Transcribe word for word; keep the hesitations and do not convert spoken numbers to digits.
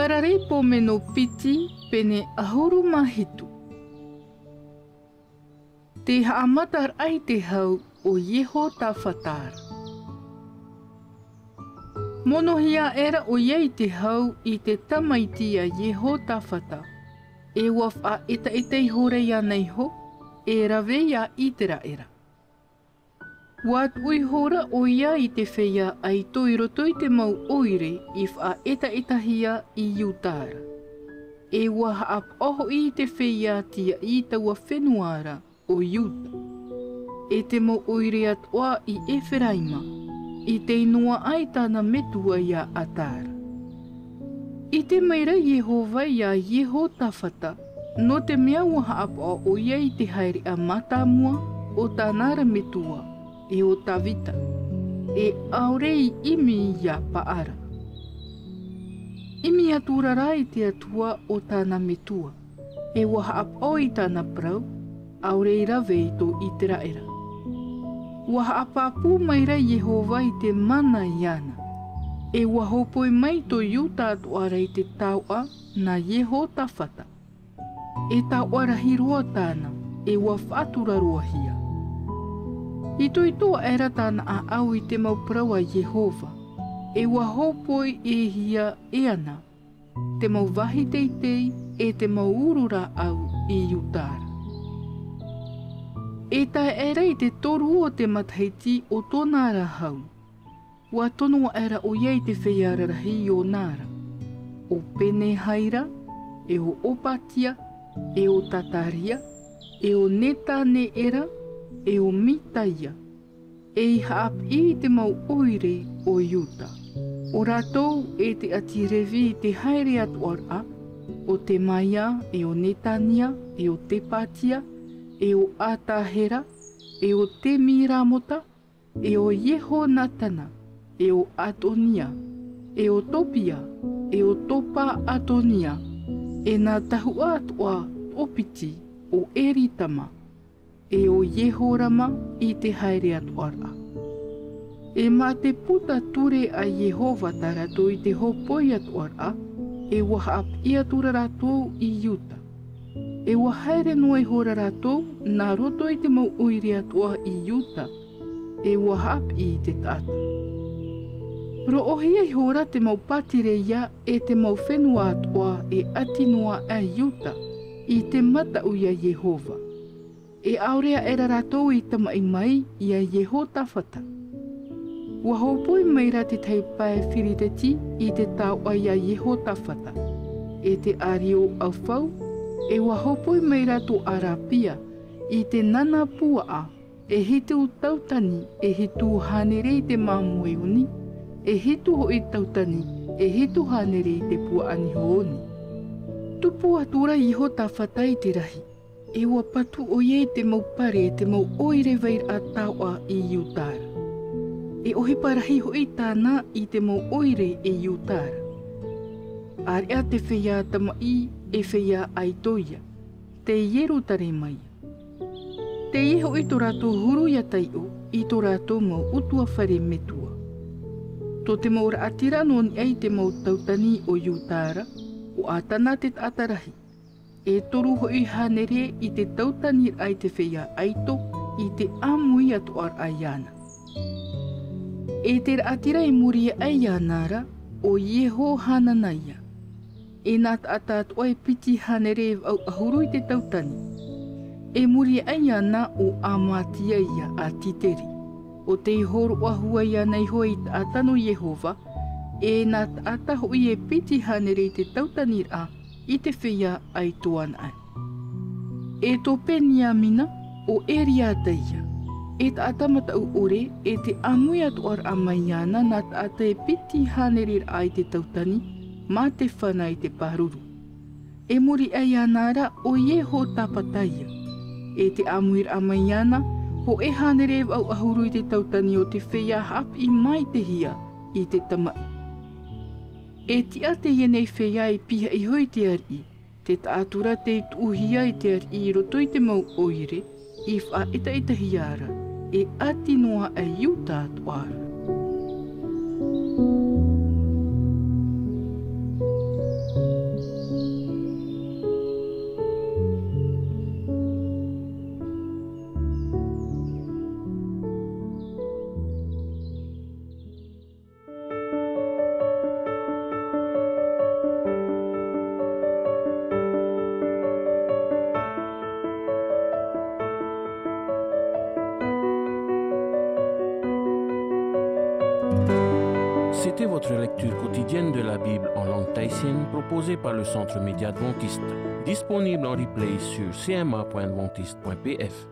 Paraleipomeno piti, pene ʻahuru mā hitu. Te haʻamataraʻa i te hau o Iehotafata ra. Monohia aʻera ʻoia i te hau i te tamaiti a Iehotafata, e ʻua faʻaʻetaʻeta ihora iāna iho, e rave iā Iteraʻera. ʻUa tuʻu ihora ʻoia i te feiā ʻaito i roto i te mau ʻoire i faʻaʻetaʻetahia i Iuta ra. E ʻua haʻapaʻo hoʻi i te feiā tiaʻi i taua fenua ra ʻo Iuta, e te mau ʻoire atoʻa i Eferaima, i te inoaʻa i tāna metua iā Ata ra. ʻIte mai ra Iehova iā Iehotafata, nō te mea ʻua haʻapaʻo ʻoia i te haereʻa mātāmua o tāna ra metua, e ʻo Tavita, e ʻaore i ʻimi iā Paara. ʻImi atura rā i te Atua o tāna metua, e ʻua haʻapaʻo i tāna parau, ʻaore i rave i tō Iteraʻera. ʻUa haʻapāpū mai ra Iehova i te mana iāna, e ʻua hōpoi mai tō Iuta atoʻa ra i te taoʻa nā Iehotafata, e taoʻa rahi roa tāna, e ʻua faʻatura-roa-hia. Itoito aʻera tāna ʻāʻau i te mau parau a Iehova, e ʻua hōpoiʻehia e ana te mau vāhi teitei e te mau uru rāʻau i Iuta ra. E tae aʻera i te toru o te matahiti o tōna ra hau, ʻua tono aʻera ʻoia i te feiā rarahi i ʻōna ra, ʻo Penehaira, e ʻo Opatia, e ʻo Tataria, e ʻo Netaneera, e ʻo Mitaia, e i haʻapiʻi i te mau ʻoire o Iuta. ʻO rātou e te ʻāti Revi i te haere atoʻa ra, ʻo Temaia, e ʻo Netania, e ʻo Tepatia, e ʻo Atahera, e ʻo Temiramota, e ʻo Iehonatana, e ʻo Atonia, e ʻo Topia, e ʻo Topa-atonia, e nā tahuʻa atoʻa toʻopiti o Eritama, e ʻo Iehorama i te haere atoʻa ra. E mā te puta ture a Iehova tā rātou i te hōpoi atoʻa ra, e ʻua haʻapiʻi atura rātou i Iuta. E ʻua haere noa ihora rātou nā roto i te mau ʻoire atoʻa i Iuta, e ʻua haʻapiʻi i te taʻata. Roʻohia ihora te mau Patireia e te mau fenua atoʻa e ʻati noa aʻe Iuta i te mataʻu ia Iehova. E ʻaore aʻera rātou i tamaʻi mai ia Iehotafata. ʻUa hōpoi mai ra te tahi pae Firiteti i te taoʻa ia Iehotafata, e te ʻārio ʻaufau, e ʻua hōpoi mai ra tō Arapia i te nana puaʻa, e hitu tautani, e hitu hānere i te māmoe oni, e hitu hoʻi tautani, e hitu hānere i te puaʻa niho oni. Tupu atura Iehotafata i te rahi, e ʻua patu ʻoia i te mau pare e te mau ʻoire vairaʻa taoʻa i Iuta ra. E ʻohipa rahi hoʻi tāna i te mau ʻoire i Iuta ra. ʻĀreʻa te feiā tamaʻi e feiā ʻaito ia, tei Ierutarema ia. Teie hoʻi tō rātou huru ia taiʻo i tō rātou mau ʻutuāfare metua. Tō te mau raʻatira nō niʻa i te mau tautani o Iuta ra, ʻo Atana te taʻata rahi. E toru hoʻi hānere i te tautaniraʻa i te feiā ʻaito i te ʻāmui atoʻa ra iāna. E te raʻatira i muri aʻe iāna ra, ʻo Iehohanana ia. E nā taʻata atoʻa e piti hānere e vaʻu ʻahuru i te tautani. E muri aʻe iāna ʻo Amatia ia a Titeri. ʻO tei hōroʻa hua iāna iho ei taʻata nō Iehova, e nā taʻata hoʻi e piti hānere i te tautaniraʻa i te feiā ʻaito anaʻe. E tō Peniamina, ʻo Eriata ia. E taʻata mataʻu ʻore, e te ʻāmui atoʻa ra mai iāna nā taʻata e piti hānereraʻa i te tautani, mā te fana i te pāruru. E muri aʻe iāna ra ʻo Iehotafata ia. E te ʻāmuiraʻa mai iāna, hōʻē hānere e vaʻu ʻahuru i te tautani o te feiā haʻapiʻi maitehia i te tamaʻi. E tiʻa teie nei feiā i pihaʻi iho i te ariʻi, te taʻatura tei tuʻuhia i te ariʻi i roto i te mau ʻoire, i faʻaʻetaʻetahia ra, e ʻati noa aʻe Iuta atoʻa ra. C'était votre lecture quotidienne de la Bible en langue tahitienne proposée par le Centre Média Adventiste, disponible en replay sur C M A point adventiste point P F.